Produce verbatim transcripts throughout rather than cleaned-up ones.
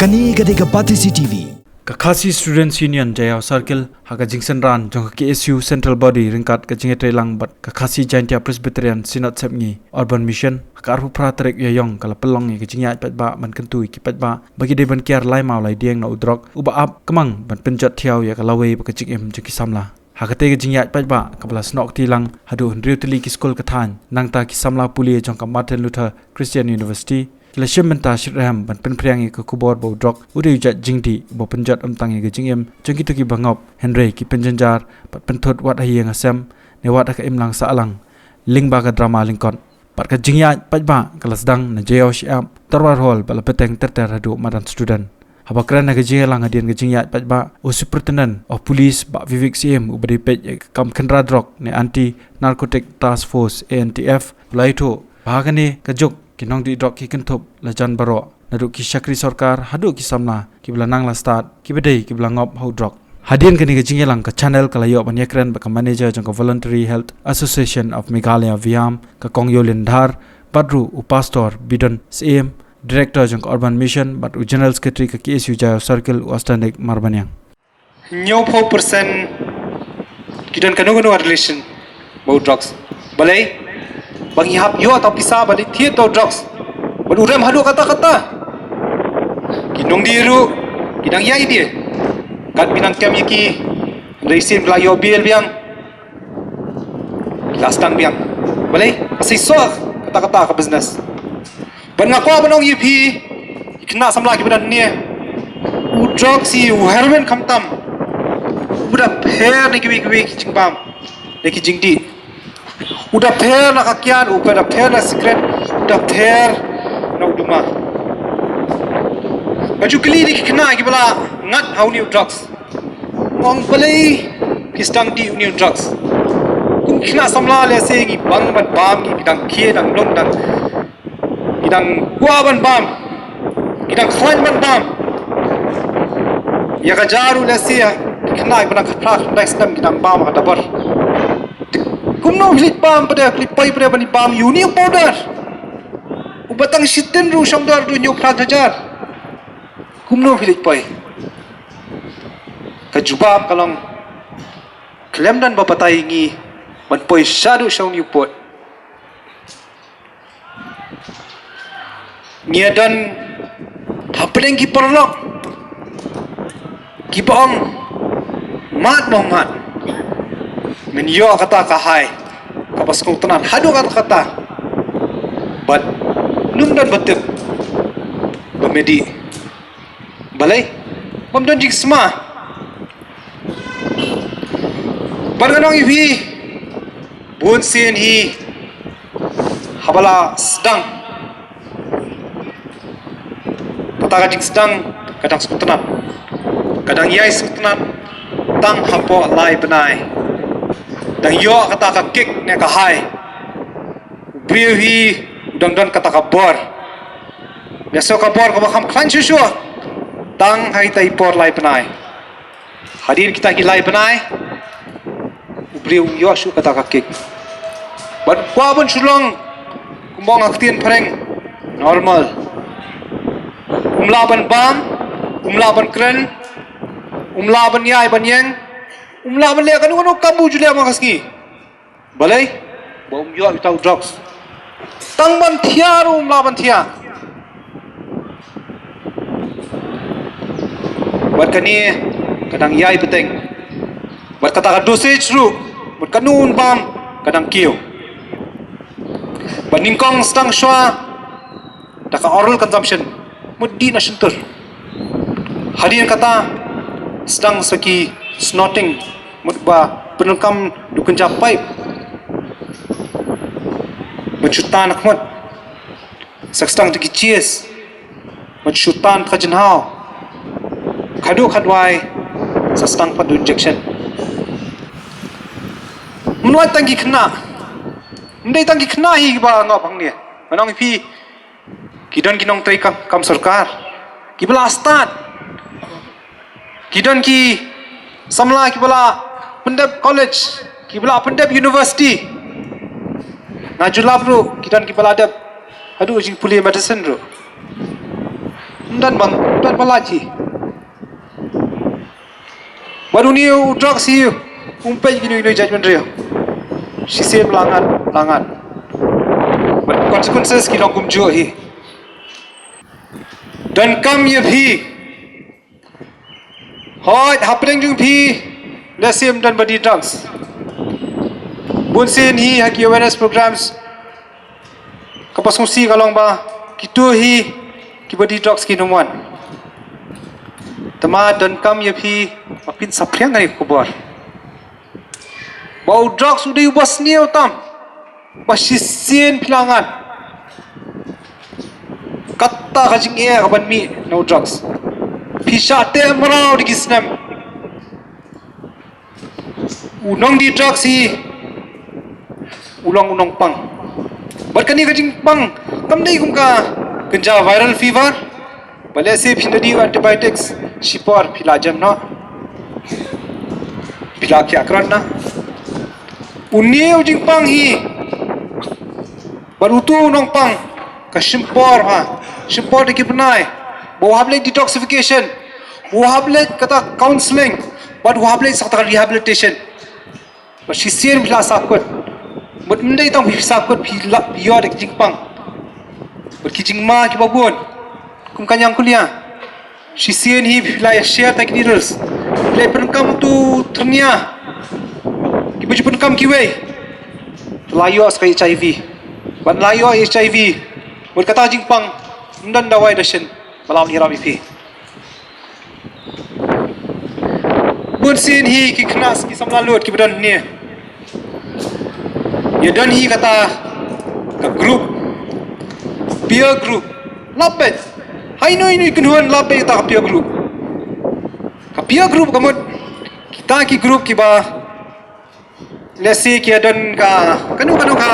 Kane ka dei ka Batesi T V. Ka Khasi Students Union Jaiaw Circle ha ka jingsynran jong ka K S U Central Body ryngkat ka jingïatreilang bad ka Khasi Jaintia Presbyterian Synod Sepngi Urban Mission ha ka arphew phra tarik Ïaïong ka la pynlong ïa ka jingïaid paidbah ban kyntu ïa ki paidbah ba ki dei ban kiar lai maw lai dieng na u drok uba ap kmang ban pynjot thiaw ïa ka lawei bad ka jingim jong ki samla. Ha katei ka jingïaid paidbah kaba la snoh kti lang haduh hynriew tylli ki skul ka thaiñ, nangta ki samla pule jong ka Martin Luther Christian University ki la shim bynta shitrhem ban pynphriang ïa ka khubor ba u drok u dei u jait jingdih uba pynjot ym tang ïa ka jingim jong kito kiba ngop, hynrei ki pynjynjar bad pynthut wat ha ïing ha sem ne wat ha ka imlang sahlang lyngba ka drama lyngkot. Bad ka jingïaid paidbah ka la sdang na Jaiaw Shyiap Dorbar Hall bad la bteng ter ter haduh madan student. Haba kren ha ka jingïalang hadien ka jingïaid paidbah, u Superintendent of Police Bah Vivek Syiem uba dei peit ïa ka kam khynra drok ne Anti Narcotic Task Force, A N T F, u la ïathuh ba ha kane ka juk ki nongdih drok ki kynthup la jan baroh, naduh ki shakri sorkar haduh ki samla kiba la nang la stad, kiba dei kiba la ngop ha u drok. Hadien kane ka jingïalang, ka channel ka la ïoh ban ïakren bad ka manager jong ka Voluntary Health Association of Meghalaya, VHAM, ka Kong Yolin Dhar, bad ruh u Pastor Bidon Syiem, Director jong ka Urban Mission bad u General Secretary ka K S U Jaiaw Circle, u Astanik Marbaniang. Hynñiewphew percent ki don kano kano ka relation bad u drugs. Balei? Ba ngi hap ïoh tang pisa ban leit thied da u drugs. Bad u rem haduh katta katta. Ki nongdie ruh ki dang ïai die. Kat ba nang kem ïa ki, hynrei shisien ba la ïoh bail biang, la sdang biang. Balei? Ka seisoh katta katta ka business. Bad nga kwah ban ong ïa phi, ki khynnah samla kiba don hangne, u drugs hi, u heroin khamtam, u da pher na kiwei kiwei ki jingbam, na ki jingdih. U da pher na ka kiad, u da pher na sikret, u da pher na u duma. Nga ju kylli ïa ki khynnah kiba la ngat ha une u drugs. Ong balei ki sdang dih une u drugs. Kum ki khynnah samla lehse ngi bang ban bam, ngi dang khie, dang lung, dang, ngi dang kwah ban bam, ngi dang khlaiñ ban bam. Ïa ka ja ruh lehse ki khynnah kiba dang khatphra khyndai snem ki dang bam ha ka Dabor. Kumno phi leit bam pat, phi leit poi pat ban bam ïa une u powder uba tang shiteng ruh shong dor haduh hynñiew phra hajar. Kumno phi leit poi? Ka jubab ka long, khlem don ba batai ïa ngi ban poi shaduh sha une u pud. Ngi ïa don hapdeng ki paralok kiba ong, mad mo mad, men ïoh kata ka hai kaba sngewtynnat haduh katta katta. Bad ym don ba tip ba me dih. Balei? Bym don jingsma. Bad ngan ong ïa phi, bun sien hi haba la sdang, kata ka jingsdang ka dang sngewtynnat, ka dang ïai sngewtynnat tang hapoh lai bnai. Dang ïoh kata ka kick ne ka hai. U briew hi u dang don kata ka bor. Ïa shu ka bor kaba kham khlaiñ shuh shuh tang ha ita i por lai bnai. Hadien kita ki lai bnai, u briew um ïoh shuh kata ka kick. Bad kwah ban shu long kumba ong ha ktien phareng, normal. Um lah ban bam, um lah ban kren, um lah ban ïai ban ïeng, um lah ban leh kano kano kam ba u ju leh man ka sngi. Balei? Ba um ïoh ïa uta u drugs. Tang ban thiah ruh um lah ban thiah. Bad kane ka dang ïai bteng. Bad kata ka dosage ruh, bad kano un bam, ka dang kiew. Bad nyngkong sdang shuwa da ka oral consumption, mut dih na shyntur. Hadien kata sdang sa ki snorting, mut ba pyndonkam da u kynja pipe. Mut shu tan na khmut. Sa sdang da ki cheers, mut shu tan ka jinghaw. Khadduh khadwai sa sdang pat da u injection. Mynta tang ki khynnah, ym dei tang ki khynnah hi kiba ngop hangne. Ngan ong ïa phi, ki don ki nongtrei kam, kam sorkar kiba la stad. Ki don ki samla kiba la pyndep college, kiba la pyndep university. Nga ju lap ruh ki don kiba la dep haduh jingpule medicine ruh. Ym don ban, ym don ban lait hi. Bad une u drugs hi um peit ïa kino kino jait bynriew. Shisien la ngat, la ngat. Bad consequences ki long kumjuh hi. Donkam ïa phi. Hooid, hapdeng jong phi, lehse ym don ba die drugs. Bunsien hi ha ki awareness programs, ka ba sngewsih ka long ba kito hi kiba die drugs kin ym wan. Te ma donkam ïa phi ba phin saphriang ïa ka khubor ba u drugs u dei uba sniew tam, ba shisien phi la ngat. Kata ka jingeh ka ban mih na u drugs. Phi shah teh mraw da ki snem. U nongdie drugs hi u long u nongpang. Bad kane ka jingpang kam dei kum ka kynja viral fever. Ba lehse phin da die antibiotics shipor phi la jem noh. Phi la khiah krot noh. Une u jingpang hi. Bad uto u nongpang ka shim por ha, shim por da ki bnai. Ba u hap leit detoxification, u hap leit kata counseling, bad u hap leit sa kata rehabilitation. Bad shisien phi la sahkut. Mut ym dei tang phi sahkut, phi la, phi ïoh da ki jingpang bad ki jingma kiba bun. Kum ka ñiangkulia. Shisien hi phi la ïa share ta ki needles. Phi la pyndonkam uto u thyrnia. Kiba ju pyndonkam kiwei. Te la ïoh sa ka H I V. Bad la ïoh H I V, mut kata ka jingpang ym don dawai dashin ba la wan ïarap ïa phi. Bunsien hi ki khynnah ki samla lut kiba don hangne. Ïa don hi kata ka group, peer group. La peit. Haino haino i kynhun la peit kata ka peer group. Ka peer group ka mut kita ki group kiba lehse ki don ka kano kano ka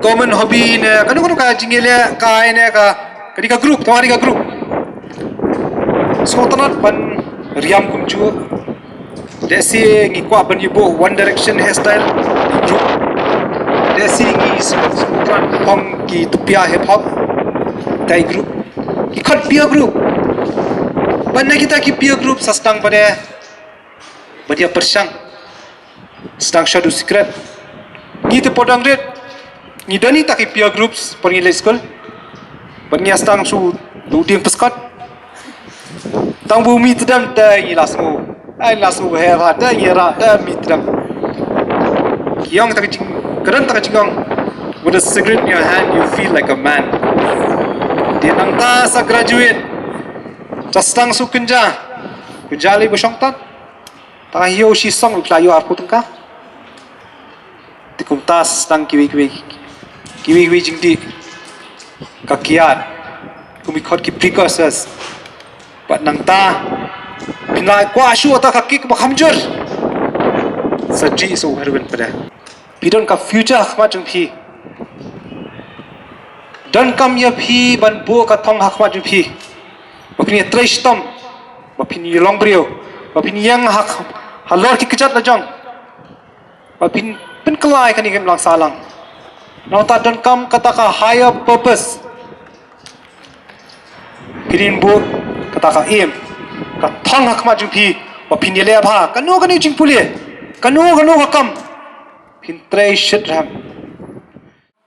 common hobby ne kano kano ka jingïaleh kai ne ka, ka dei ka group, tang ka dei ka group. Sngewtynnat ban riam kumjuh. Lehse ngi kwah ban ïa buh One Direction hairstyle, dei group. Lehse ngi sngewtynnat phong ki tupia hip hop, dei group. Ki khot peer group. Ban na kita ki peer group sa sdang ba dei ba ïa pyrshang. Sdang sha du sikret. Ngi te podang rit. Ngi don hi ta ki peer groups por ngi leit skul. Bad ngi sdang shu du dieng pskot. Tang bu mi tdam te ngi la sngew. Ai la sngew he ba te ngi ra te mi tdam. Ki ong ta ki jing, ka don ta ki jingong. With a cigarette in your hand, you feel like a man. Te nangta sa graduate. Ta sdang shu kynja. Kynja lei ba shong tan. Tang ïoh shi song ruh la ïoh arphew tyngka. Te kumta sdang kiwei kiwei, kiwei kiwei jingdih. Ka kiad. Kum i khot ki precursors. Bad nangta phin la kwah shuh ta ka kick ba kham jur. Sa jih sa u heroin pat de. Phi don ka future ha khmat jong phi. Donkam ïa phi ban buh ka thong ha khmat jong phi. Ba phin ïa trei shitom. Ba phin ïa long briew. Ba phin ïeng ha, halor ki kjat la jong. Ba phin pynkylla ïa kane ka imlang sahlang. Nangta donkam kata ka higher purpose. Phin buh kata ka aim, ka thong ha khmat jong phi. Ba phin ïaleh bha kano kano jingpule, kano kano ka kam. Phin trei shitrhem.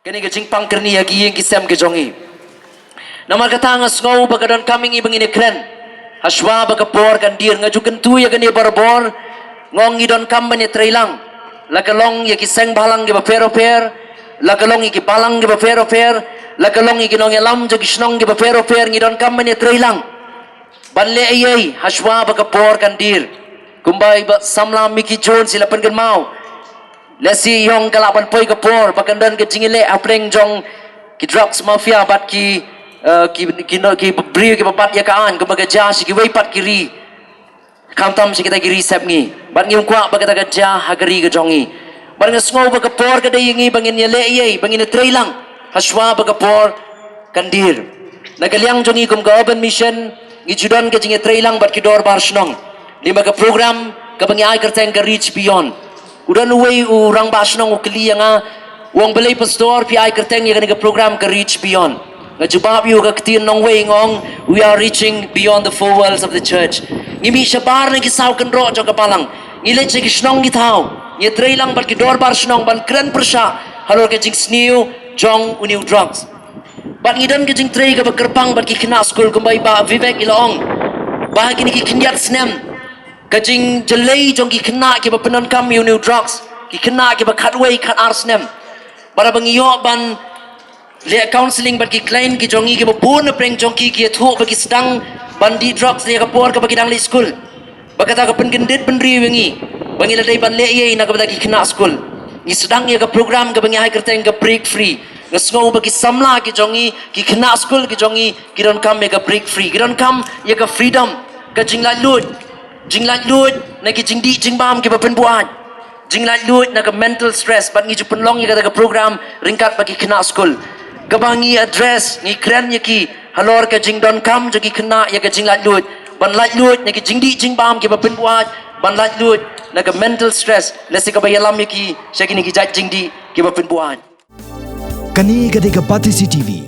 Kane ka jingpang kyrni ha ki ïing ki sem ki jong ngi. Namar kata nga sngew ba ka donkam ïa ngi ba ngin ïakren. Hashwa ba ka por kan dier, nga ju kyntu ïa kane barabor. Nga ong ngi donkam ban ïatreilang. La ka long ïa ki seng bhalang kiba pher bapher, la ka long ïa ki balang kiba pher bapher, la ka long ïa ki nongïalam jong ki shnong kiba pher bapher, ngi donkam ban ïatreilang. Ban leh ei ei hashwa ba ka por kan dier. Kumba i Bah Samla Mickey Jones i la pynkynmaw. Lehse i ong ka lah ban poi ka por ba kan don ka jingïaleh hapdeng jong ki drugs mafia bad ki, eh, ki, ki, no, ki briew kiba bat ïa ka aiñ, kumba ka jia sha kiwei pat ki ri. Khamtam sha kita ki ri sepngi. Bad ngim kwah ba kata ka jia ha ka ri ka jong ngi. Bad nga sngew ba ka por ka dei ïa ngi ba ngin ïaleh ei ei, ba ngin ïatreilang. Hashwa ba ka por kan dier. Na ka liang jong ngi kum ka Urban Mission, ngi ju don ka jingïatreilang bad ki dorbar shnong. Lyngba ka program kaba ngi ai kyrteng ka Reach Beyond. U don uwei u rangbah shnong u kylli ïa nga, u ong balei pastor phi ai kyrteng ïa kane ka program ka Reach Beyond. Nga jubab ïa ka ktien nongwei nga ong, we are reaching beyond the four walls of the church. Ngi mih shabar na ki saw kynroh jong ka balang. Ngi leit sha ki shnong ki thaw. Ngi trei lang bad ki dorbar shnong ban kren pyrshah halor ka jingsniew jong une u drugs. Bad ngi don ka jingtrei kaba kyrpang bad ki khynnah skul kumba i Bah Vivek i la ong. Ba ha kine ki khyndiat snem, ka jingjlei jong ki khynnah kiba pyndonkam ïa une u drugs, ki khynnah kiba khatwei khatar snem. Bad haba ngi ïoh ban leh counselling bad ki client ki jong ngi, kiba bun na pdeng jong ki ki ïathuh ba ki sdang ban dih drugs ïa ka por kaba ki dang leit skul. Ba kata ka pynkyndit bynriew ïa ngi ba ngi la dei ban leh ei na ka bynta ki khynnah skul. Ngi sdang ïa ka program kaba ngi ai kyrteng ka Break Free. Nga sngew ba ki samla ki jong ngi, ki khynnah skul ki jong ngi, ki donkam ïa ka Break Free, ki donkam ïa ka freedom, ka jinglaitluid. Jinglaitluid na ki jingdih jingbam kiba pynbuaid. Jinglaitluid na ka mental stress, bad ngi ju pynlong ïa kata ka program ryngkat bad ki khynnah skul. Kaba ngi address, ngi kren ïa ki halor ka jingdonkam jong ki khynnah ïa ka jinglaitluid. Ban laitluid na ki jingdih jingbam kiba pynbuaid, ban laitluid na ka mental stress, lehse kaba ïalam ïa ki sha kine ki jait jingdih kiba pynbuaid. Kane ka dei ka Batesi T V.